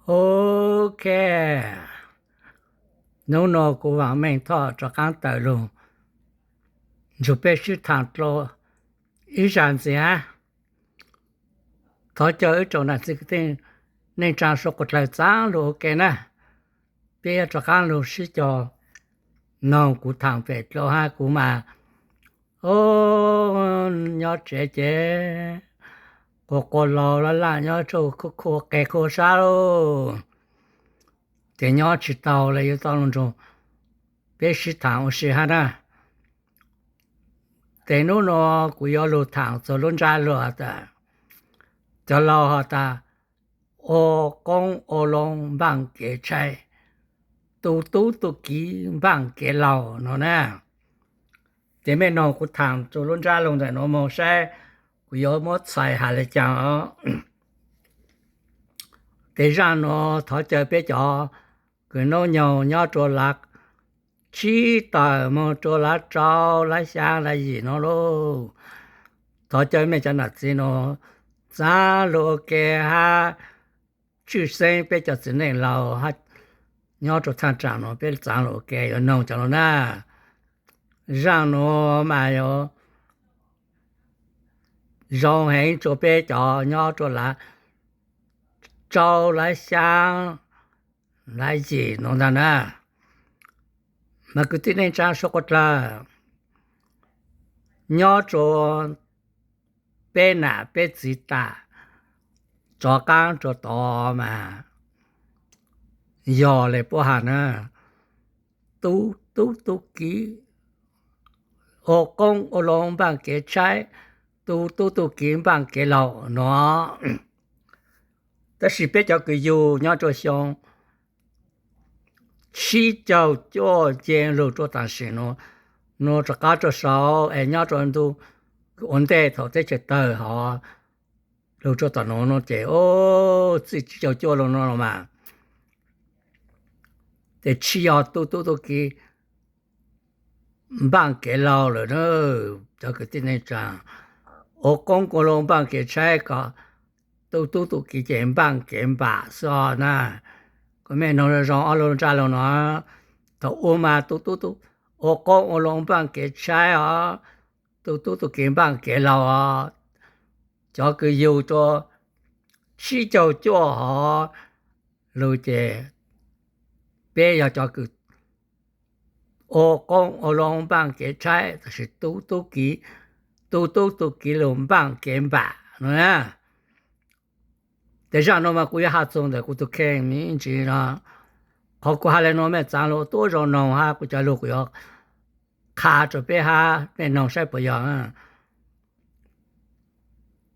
Ok, hnub no kuv Vam Meej Thoj rov qaab tawm lug nrug peb sib thaam dlua ib zag ntxiv hab. Thov caw wb tsoom nam txiv kwv tij neej tsaa suav quas dlawg txav lug ua ke na. Peb yuav rov qaab lug sib cog noog kuv thaam pem dlua hab kuv mas, o, nyob tsev ces quas quas laug laj laj nyob rua khua qe khua sab lauj. Ces nyob tsi taug le yuav tau lug nrug peb sib thaam ua si hab na. Ces hnub no kuv yuav lug thaam txug lub ntsab lug has tas, cov laug has tas, ua qoob ua loo npaaj kev tshaib, tu tub tu kiv npaaj kev laug no na. Ces mej noog kuv thaam txug lub ntsab lug ntawm nuav moog saib kuv yuav muab txhais has le caag os. Ces zaaj nuav thov caw peb cov kws noob nyoog nyob rua lav tsib tawm moog rua lav rau lav xyaa lav yim no lauj, thov caw mej cov nam txiv nuav txaav lug ua ke hab tswj xeeb peb cov txiv neej laug hab nyob rua thaaj tsaam nuav peb txaav lug ua ke yuav noog cov nuav na. Zaaj nuav mas yuav zoo heev rua peb cov nyob rua lav rau lav xyaa lav yim nuav ntag na. Mas kwv tij neej tsaa suav quas dlawg, nyob rua peb nam peb txiv tas, rov qaab rua tod mas yog le puab has na, tu tub tu kiv, ua qoob ua loo npaaj kev tshaib, tu tub tu kiv npaaj kev laug no. Tab sis peb cov kws yug nyob rua xyoo tsib caug cuaj nce lug rua taam sim nuav, nuav rov qaab rua saud es nyob rua ntu ua ntej thaum teb chaws tawg hov lug rua tom nuav no ces, o, txij tsib caug cuaj lug no los mas ces tsi yog tu tub tu kiv npaaj kev laug lawm na. Cov kwv tij neej tsaa, ua qoob ua loo npaaj kev tshaib, kom tu tub tu kiv ces npaaj kev npam xwb os na. Kuv mej noog zoo ob lub ntsab lug no, thaum ub mas tu tub tu, ua qoob ua loo npaaj kev tshaib os, tu tub tu kiv npaaj kev laug os. Cov kws yug rua tsib caug cuaj hov lug ces peb yog cov kws ua qoob ua loo npaaj kev tshaib tab sis tu tub tu kiv lug npaaj kev npam no na. Ces zaaj nuav mas kuv yuav has txug ntawm kuv tug kheej me ntsis no. Qhov kuv has le nuav mej txaav lug tuab zoo noog hab kuv cov lug kuv yuav qha rua peb hab mej noog saib puas yog.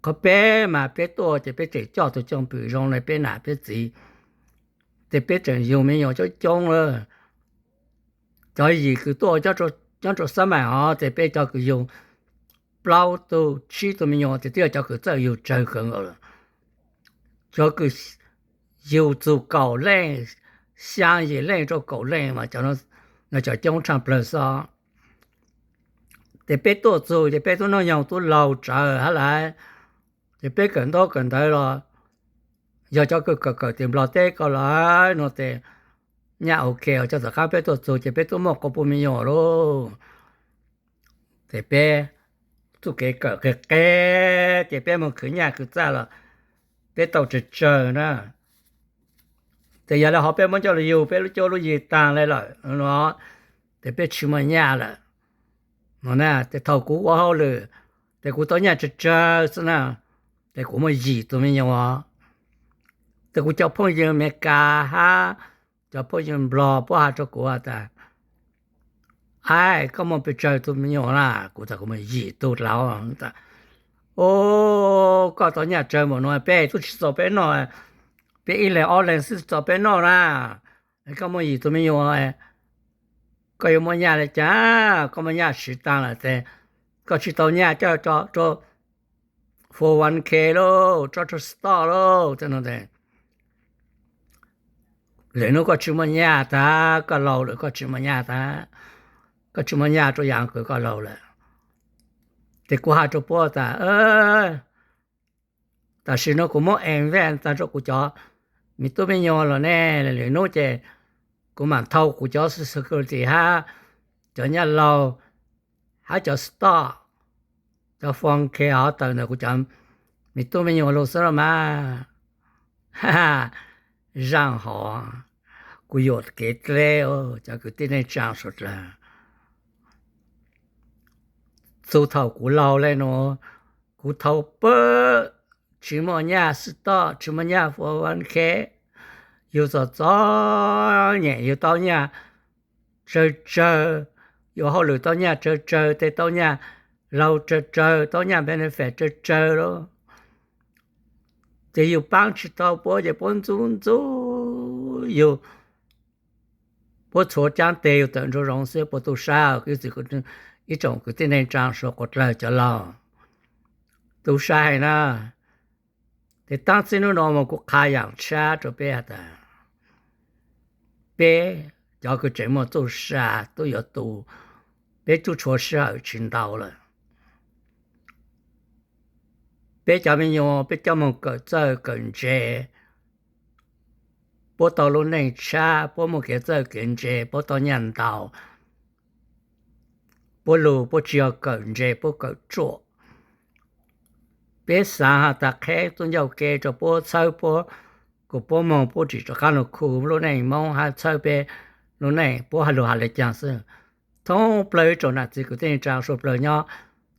Qhov peb mas peb tuaj ces peb tseem coj tug cwj pwm zoo le peb nam peb txiv, ces peb tseem yug me nyuam coob coob lawm. Cov yim kws tuaj nyob rua xab maim hov ces peb cov kws yug plaub tug tsib tug me nyuam ces twb yog cov kws txawj yug tsawg kawg nkaus lawm. Cov kws yug txug kaum leej, xyaa yim leej rua kaum leej mas cov coob tshaaj plawg xwb. Ces peb tuaj txug ces peb tub noog nyoog tub laug tsawv hab lawm, ces peb kawm ntaub kawm ntawv los yog cov kws kawm kawm tim Nplog teb ko lawm no ces nyaj ok os. Cov tom qaab peb tuaj txug ces peb tub muaj quas puj me nyuam lauj. Ces peb txuj kev kawm qis qis ces peb moog khwv nyaj khwv txaj los peb tau tsawg tsawg na. Ces yog le hov peb muab coj lug yug peb lub cuab lub yig taag le lawm no, ces peb tsi muaj nyaj lawm no na. Ces thaum kuv ua hauj lwm ces kuv tau nyaj tsawg tsawg xwb na, ces kuv muaj yim tug me nyuam. Ces kuv cov phooj ywg Amelikas hab cov phooj ywg Nplog puab has rua kuv tas, aib, koj muaj pes tsawg tug me nyuam na? Kuv tas kuv muaj yim tug laug. O, koj tau nyaj tsawg npaum no peb tub tsi txaus peb noj, peb ib leeg ob leeg xwb txaus peb noj na, koj muaj yim tug me nyuam, koj yuav muaj nyaj le caag? Koj muaj nyaj siv taag lawm ces koj tsi tau nyaj coj rua four one k lauj, tso rua stock lauj. Lwm nub koj tsi muaj nyaj tag, koj laug lawm koj tsi muaj nyaj tag, koj tsi muaj nyaj rua yaam kws koj laug lawm. Ces kuv has rua puab tas, tam sim no kuv muab invest taag rua kuv cov me tub me nyuam los ne, lwm hnub ces kuv mam thau kuv cov security hab cov nyab laug hab cov staff, cov fob khe hov tawm ntawm kuv cov me tub me nyuam lug xwb los mas. Zaaj hov, kuv yuam kev dleb, cov kwv tij neej tsaa suav dlawg. Txug thaum kuv laug le nuav, kuv thau pab, tsi muaj nyaj staff, tsi muaj nyaj fob khe, yug txom txom nyem yug tau nyaj tsawg tsawg, yug hauj lwm tau nyaj tsawg tsawg, tej tau nyaj laug tsawg tsawg, tau nyaj benefit tsawg tsawg lawm, ces yug paab tsi tau puab ces puab ntxub ntxub yug, puab txhua caab teg yug tawm nraum zoov xwb. Puab tub sab, ib tsoom kwv tij neej tsaa suav dlawg cov laug, tub sab heev na. Ces taab txib nub nua moog kuv qha yaam tshab rua peb has tas, peb cov kws tseem muaj txuj sa tub yuav tu, peb tub tshua sij hawm tsi ntau lawm. Peb cov me nyuam peb coj moog kawm txawj kawm ntse, puab tau lub neej tshab, puab muaj kev txawj kev ntse, puab tau nyaj ntau, puab lug puab tsi yog kawm ntse, puab kawm ruam. Peb xaav has tas qheb txuj ncauj ke rua puab, txhawb puab, kuas puab moog puab tsim rov qaab lug khu lub neej Moob hab txhawb peb lub neej, puab has lug has le caag xwb. Thoob plawg ib tsoom nam txiv kwv tij neej tsaa suav dlawg nyob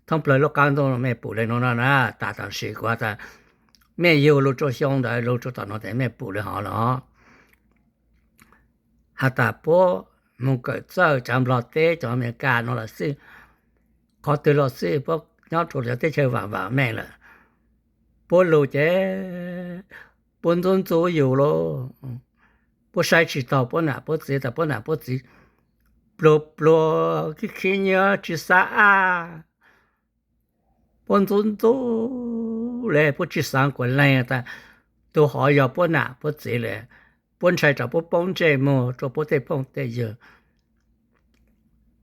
thoob plawg lub qaab ntuj, mej pum le nuav no na, tas tam sim kuv has tas mej yug lug rua xyoo ntawd lug rua tom nuav tes mej pum le hov los. Has tas puab moog kawm txawj cov Nplog teb cov Amelikas nuav los xij, qhov twg los xij, puab nyob rua cov teb chaws vaam vaam mej lawm, puab lug ces puab ntxub ntxub yug lauj. Puab saib tsi taug puab nam puab txiv tas puab nam puab txiv pluag pluag khib khib nyiab tsi xaav aj, puab ntxub ntxub le puab tsi xaav kuas leeg tas tug hov yog puab nam puab txiv le, puab ntshai tas puab poob ntsej muag rua puab tej phooj tej ywg,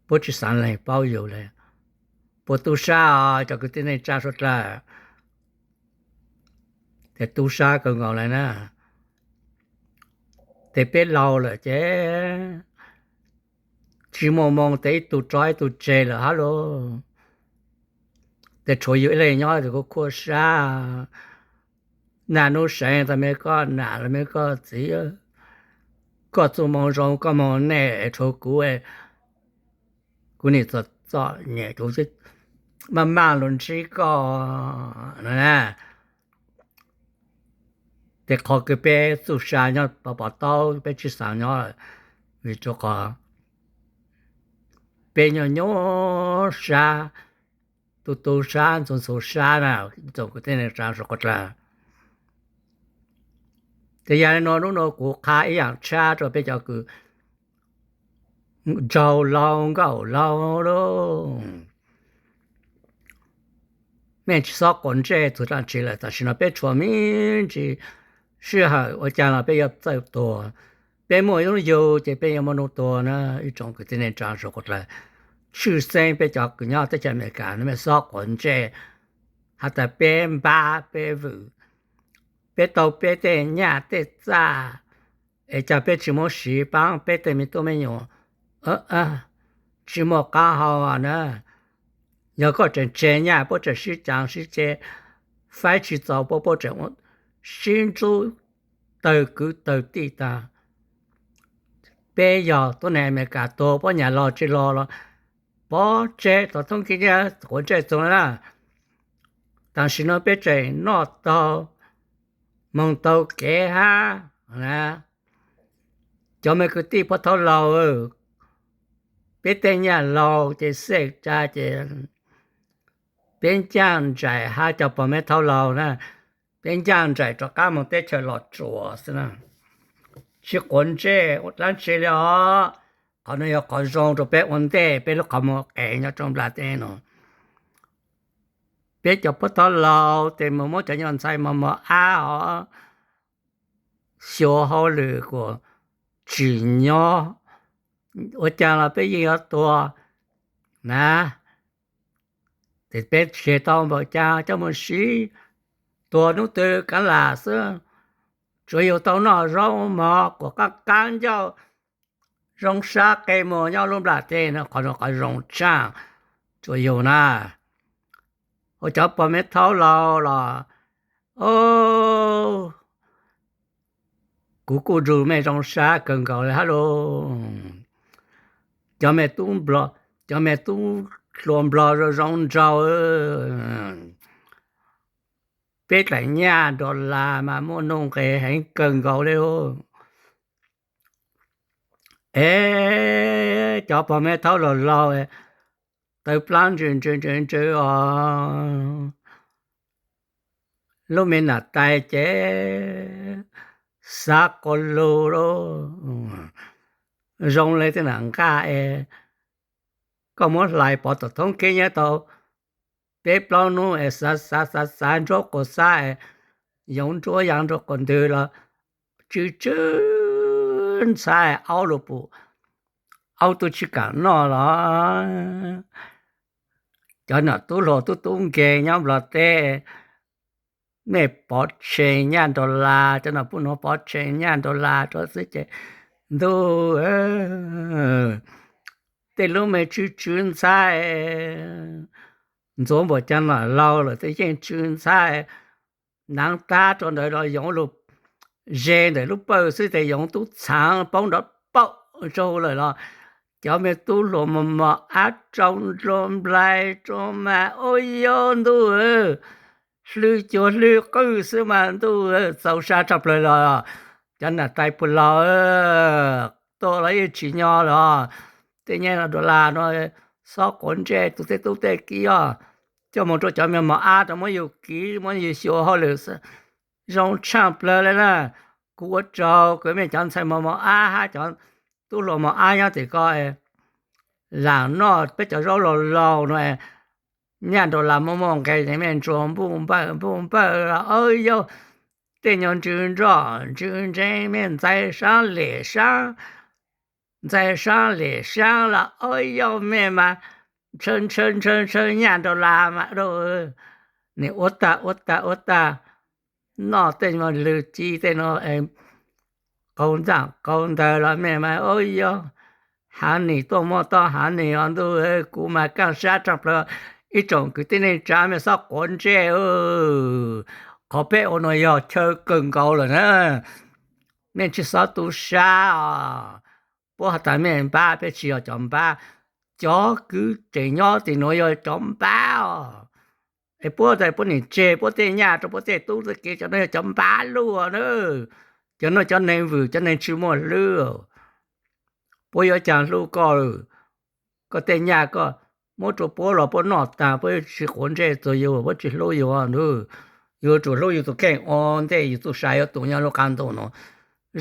puab tsi xaav leeg paub yug le. Puab tub sab, cov kwv tij neej tsaa suav dlawg, tes tub sab kawg nkaus le na. Tes peb laug lawm ces tsi muaj moo tes ib tug rov ib tug tseg lawm hab lauj. Tes tshuav yug ib leeg nyob tes kuv khuam sab, naj nub seev tas me koj nam los me koj txiv, koj txuj moo zoo koj moo nej, tshuav kuv, kuv nim txom txom nyem kuv maj maj lug ntsib koj no na. Tes qhov kws peb txuj sa nyob pov pov taub peb tsi xaav nyob, vim rua qhov peb nyuaj nyuaj sab, tu tu sab ntxuav ntxuav sab na, tsoom kwv tij neej tsaa suav dlawg. Tes yog le nuav nub nua kuv qha ib yaam tshab rua peb cov kws nraug laug nkauj laug lauj, mej tsi xob quav ntsej txug dlaab tsi lawm. Tam sim no peb tshuav me ntsis sij hawm ua caag los peb yuav txawj tuag. Peb muaj ib lub yug ces peb yuav muaj nuj tuag na. Ib tsoom kwv tij neej tsaa suav dlawg, tshwj xeeb peb cov kws nyob teb chaws Amelikas no mej xob quav ntsej has tas peb npab peb vwm, peb tau peb tej nyaj tej txaj es cas peb tsi muab siv paab peb tej me tub me nyuam, tsi muaj qaab hau na. Yog koj tseem tseg nyaj puab tseem sib caav sib ceg, faib tsi txaus puab puab tseem sib ntxub tawg kwv tawg tij tag. Peb yog tuab neeg Amelikas tuag puab nyam los tsi los los pov tseg tom thoob kis nyiab quav ntsej txug na. Tam sim no peb tseem noj taug moog taug kev hab. Cov me kwv tij pab thaub laug, peb tej nyaj laug ces xej tsa ces peb ncaaj nraim hab cov pog me thaub laug na, peb ncaaj nraim rov qab moog teb chaws Los Tsuas xwb na. Tsi quav ntsej ua dlaab tsi li os. Qhov no yog qhov zoo rua peb ua ntej peb lub qhov muag qev nyob rua nplaj teb no. Peb cov pab thaub laug tes moog muab cov nyuas ntxhais mos mos ab hov xyuas hauj lwm kuas tsim nyog, ua caag los peb yeej yuav tuag na. Tes peb tseg tau npaum caag coj moog sib tuag nub twg kaav lam xwb. Tsuas yug tau noj zaub mov quas qaab qaab ncauj, zoo sab qe muag nyob lub nplaj teb no, qhov zoo tshaj. Tsuas yug na, ua cov pog me thaub laus los, o, kuv kuj nrug mej zoo sab kawg nkaus le hab lauj. Cov me tub, cov me tub hluas nplog zoo zoo nraug, peb dlaim nyaj dollar mas muaj nuj nqes heev kawg nkaus le. Es cov pog me thaub laus laus, tawv plaab ntsws ntsws ntsws ntsws os, lub me nam tais ces xav quas lug lauj, zoo le tej nam nqaj es koj muab hlais pov tom thoob keb nyob tau peb plaub nub es xav xav xav xav ntsuab quas xab es yoov ntsuab yaav nrug quas ntwg los tsw tsw ntxhab, aub lug pum, aub tub tsi kaam noj los. Cov nom tub hluas tub tub nkeeg nyob nplog teb, mej pov tseg nyaj dollar, cov nom pub nuav pov tseg nyaj dollar rua xwb ces ntuj, tej lub me tsw tsw ntxhab, ntxuav npaum caag nom laug lawm tej yeej tsw ntxhab, naav tab rua ntawd los yoov lug ze ntawm lub pawj xwb tes yoov tub txhaav poob nrov paum zaug lawm los cov me tub hluas mos mos ab rau nplua nplai rua mas ua yog ntuj, hlwb cuag hlwb qwj xwb mas ntuj, txaus sab tshaj plawg los cov nam tais pug laus tuaj los yeej tsis nyo los tej nyaj dollar no xob quav ntsej tug tej tub tej kiv os, coj moog rua cov me mos ab rua muab yug kiv muab yug xyuas hauj lwm zoo tshaj plawg le na. Kuv ua tsaug kws mej cov ntxhais mos mos ab hab cov tub hluas mos ab nyob tim ko laam noj peb cov zaub laug laug no, nyaj dollar muaj muaj nqe mej ntsuas npuj npawj npuj npawj los ua yog tej nyuag ntsws nroj ntsws ntseeb mej ntxais saab lem saab, ntxais saab lem saab los ua yog mej mas ntshaw ntshaw ntshaw ntshaw nyaj dollar mas nim ua tag ua tag ua tag, noj tej lwg ci tej no qaug ntxaaj qaug ntawv los mej mas ua yog haav nim tuaj muaj toj haav nim os ntuj, kuv mas kaaj sab tshaj plawg. Ib tsoom kwv tij neej tsa mej xob quav ntsej, qhov peb ua no yog chaw kawg nkaus lawm na. Mej tsi xob tu sab os. Puab has tas mej npab, peb tsi yog cov npab. Cov kwv tseem nyob tim nuav yog cov npab os. Es puab tas puab nim tseg puab tej nyaj rua puab tej tub tej kiv, cov no yog cov npab luaj na. Cov no cov neeg vwm, cov neeg tsi muaj hlwb. Puab yuav caag hlub koj, koj tej nyaj koj muab rua puab los puab noj taag, puab tsi quav ntsej txug yug, puab tsi hlub yug. Yug yuav tsum hlub yug tug kheej ua ntej yug txuj sa yuav tu nyob lub qaab ntuj nuav.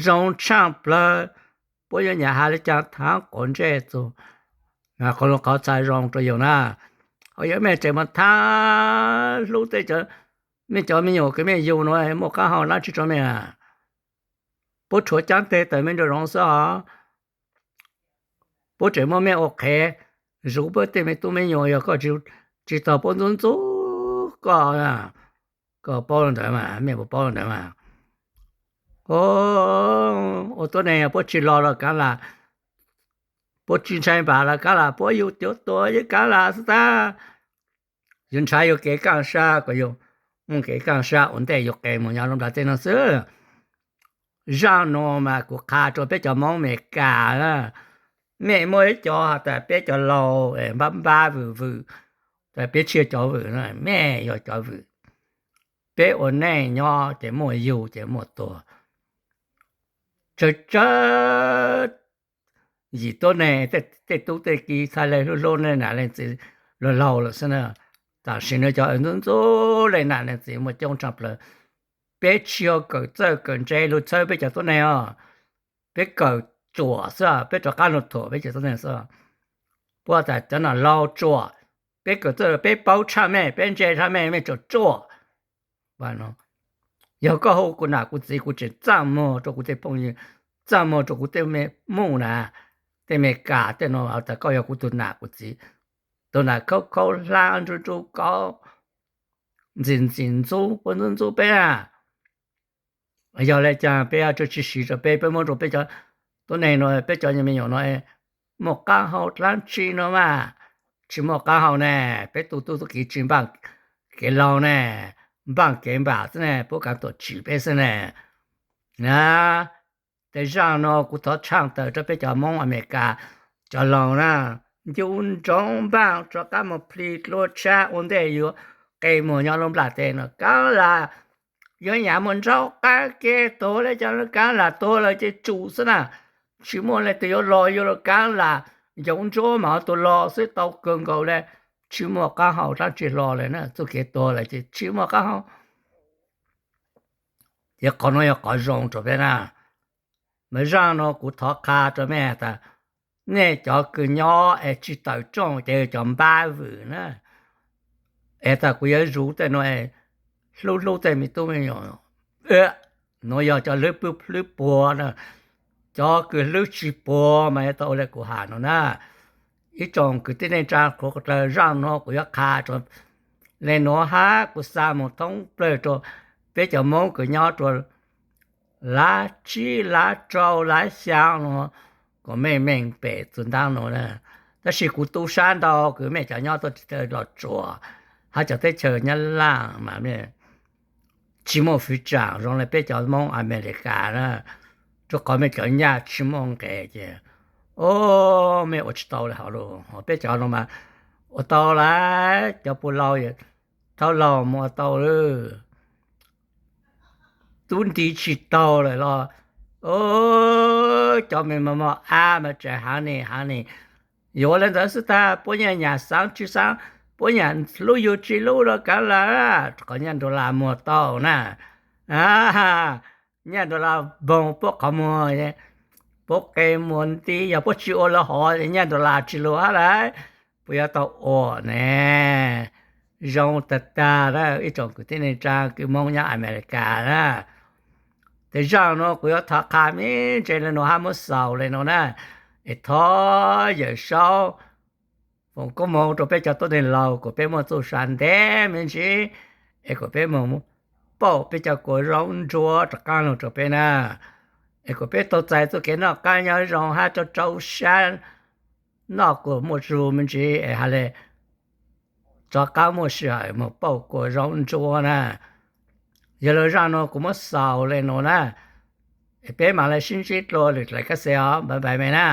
Zoo tshaj plawg, puab yuav nyam has le caag thaam quav ntsej txug. Qhov lug qhov txha zoo rua yug na. Ho yog mej tseem mas thaam hlub tej, mej cov me nyuam kws mej yug nuav muaj qaab hau dlaab tsi rua mej, puab rhuav caab teg tawm mej nraum zoov xwb os. Puab tseem muab mej ua qhev zuv puab tej me tub me nyuam, yog koj tsi tau puab ntxub ntxub koj. Koj paub le ntawd mas, mej puas paub le ntawd mas. Ua tuab neeg puab tsi los los kaav lam, puab tsi ntshai npaam los kaav lam, puab yug tuav tuav yeej kaav lam xwb tag. Yug ntshaw yug kev kaaj sab kom yug muaj kev kaaj sab ua ntej yug qe moog nyob lub nplaj teb nuav xwb. Zaaj nuav mas kuv qha rua peb cov Moob Amelikas, mej muaj ib cov has tas peb cov laug npab npab vwm vwm, tas peb tsi yog cov vwm na, mej yog cov vwm. Peb ua neej nyob ces muaj yug ces muaj tuag. Tsawg tsawg yim tuab neeg tej tub tej kiv txhaj le hlub hlub leej nam leej txiv laug laug lawm xwb na. Tam sim no cov ntxub ntxub leej nam leej txiv muaj coob tshaj plawg. Peb tsi yog kawm txawj kawm ntse lug txhawb peb cov tuab neeg os. Peb kawm tsuam xwb, peb rov qaab lug thuam peb cov tuab neeg xwb. Puab tas cov nom laug tsuam, peb kawm txawj peb paub tshaj mej, peb ntse tshaj mej, mej tsuam tsuam. Yog koj hu kuv nam kuv txiv, kuv tseem txaj muag rua kuv tej phooj ywg, txaj muag rua kuv tej me muj na, tej me kas tej no tas koj yog kuv tug nam kuv txiv. Tug nam khaub khaub hlab ntsub ntsub kaub, ntxim ntxim ntxub puab ntxub ntxub peb na. Yog le caag peb yuav tsum tsi siv rua peb, peb muab rua peb cov tuab neeg no, peb cov me nyuam no muaj qaab hau dlaab tsi no mas? Tsi muaj qaab hau ne, peb tu tub tub ki tsi npaaj kev laug ne, npaaj kev npam xwb ne, puab kaav tuam tsim peb xwb ne. Na, tej zaaj no kuv thov tshaaj tawm rua peb cov Moob Amelikas cov laug na, ncu ntsoov npaaj rov qaab moog plhis dlua tshab ua ntej yuav qe muag nyob lub nplaj teb no. Kaav Las yuav nyam muaj nraub qaab kev tuag le caag, Kaav Las tuag lawm ces tsum xwb na. Tsi muaj leej twg yuav los yuav le Kaav Las, Yoov Ntsuab mas tus los xwb tau kawg nkaus le. Tsi muaj qaab hau dlaab tsi hlo le na, txuj kev tuag lawm ces tsi muaj qaab hau. Ces qhov nuav yog qhov zoo rua peb na. Mas zaaj nuav kuv thov qha rua mej tas, nej cov kws nyob es tsi tawm rooj ces yog cov npab vwm na. Es tas kuv yuav zuv tej nuav, hlub hlub tej me tub me nyuam. Nuav yog cov hlwb pwb hlwb puag na, cov kws hlwb tsi puag mas yuav tau ua le kuv has no na. Ib tsoom kwv tij neej tsaa qhuav dlawg, zaaj nuav kuv yuav qha rua le nuav hab kuv xa moog thoob plawg rua peb cov Moob kws nyob rua lav tsib lav rau lav xyaa no, kuas meej meej pem txug ntaab nuav na. Tab sis kuv tu sab ntau kws mej cov nyob tuaj Los Tsuas hab cov teb chaws Nyab Laaj mas mej tsi muaj fwv tsaam zoo le peb cov Moob Amelikas na, rua qhov mej cov nyaj tsi muaj nqes ces, o, mej ua tsi tau le hov lug. Peb cov no mas ua tau lawm, cov puj laug thaub laug mas ua tau lawm. Tub nti tsi taug lawm los, o, cov me mos mos ab mas tseem haav ni haav ni. Yuav le ntawd xwb tag, puab nyaj nyam xaav tsi xaav, puab nyam hlub yug tsi hlub los kaav lawm, qhov nyaj dollar muag tau na. Nyaj dollar npoog puab qhov muag, puab qe muag nti, yog puab tsi ua lawv hov nyaj dollar tsi lug hab lawm, puab yuav tau ua ne. Zoo tag tag na ib tsoom kwv tij neej tsaa kws Moob nyob Amelikas na. Tej zaaj nuav kuv yuav thov qha me ntsis le nuav hab muab xaus le nuav na, es thov Yawm Saub foom koob moov rua peb cov tuab neeg laug kuas peb muaj txuj sa ntev me ntsis, es kuas peb moog paub peb cov kua zaub ntsuab rov qaab lug rua peb na, es kuas peb tau txais txuj kev noj qaab nyob zoo hab rau rau sab noj kuas muaj zug me ntsis es has le rov qaab muaj sij hawm moog paub kua zaub ntsuab na. Yog le zaaj nuav kuv muab xaus le nuav na, es peb maam le sib ntsib dlua lwm daim kab xes os, bye bye mej na.